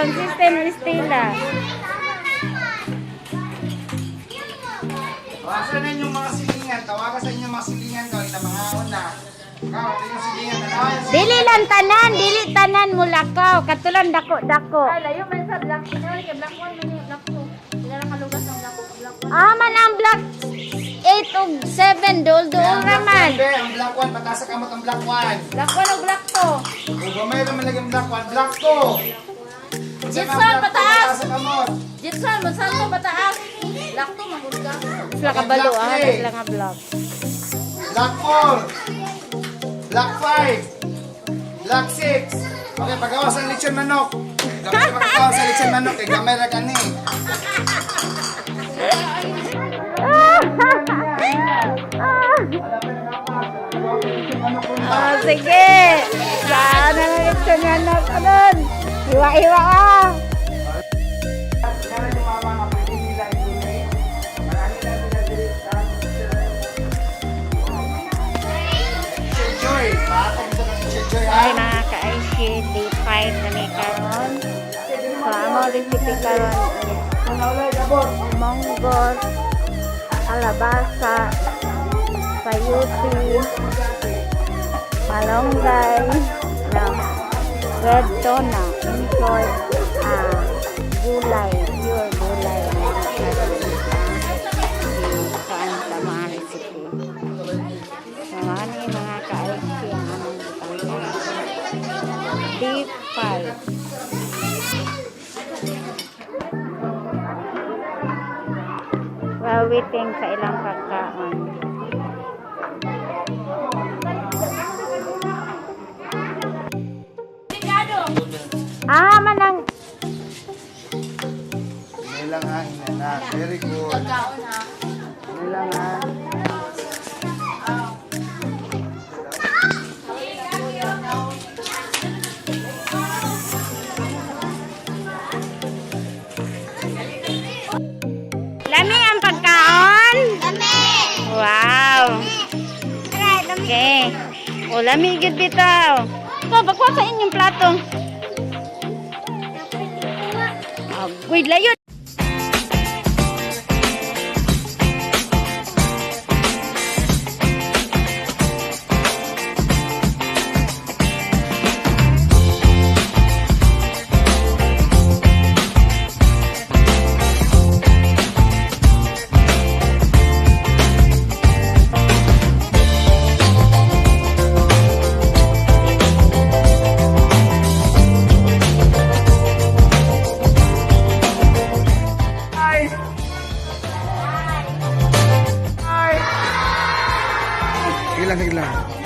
Consistent Estela. Tawagan na inyong mga silingan. Tawagan sa inyong mga silingan ko. Ita mga na. Ikaw, ito yung silingan. Tanawan yung silingan. Dili lang tanan, dili tanan mulakaw. Katulan dako dako. Ay, layo man sa black. Kaya kay black one man yung black two. Sila lang kalugas ang black black one. Ah, man ang black 8 ug 7 dol dool Ang ra black man. one, be. Ang black one. Pataas sa kamot ang black one. Black one o black two? Kung gamay naman lagi ang black one. Black two. Jitson, pataas! Pataas sa kamot. Jitson, magsalto pataas. Black two, magud ka. Sila kabalo ah, Black three. sila nga black. Black 4. Black 5. Black 6. Okay, pagawa sa lechon manok. Gamay magagawa sa lechon manok. Eh, gamay ra kani. Ah, sige. Saan na lang ito nga na kanon? Hiwa-hiwa ah. Meron yung mama nga pwede nila i-donate. Marami lang sila dili sa Teacher Joy, paatag sa kang Teacher Joy ha. Ay mga ka-IC, day 5 na may karon. So, ang recipe karon is monggos, kalabasa, sayuti, malunggay, no, red tuna, in short, gulay, pure gulay ang mga karon sa kaan sa mga recipe. So, ano yung mga ka-IC ang among butang karon. Day 5. While waiting sa ilang pagkaon. Ah, manang Hinay lang ha, hinay na. Very good. Pagkaon ha. Hinay lang ha. Lami ang pagkaon? Lami! Wow! Okay. O, lami gyud bitaw. Ko, pagkuha sa inyong plato. Agoy, layo. Hi! Hi! Sige lang, sige lang.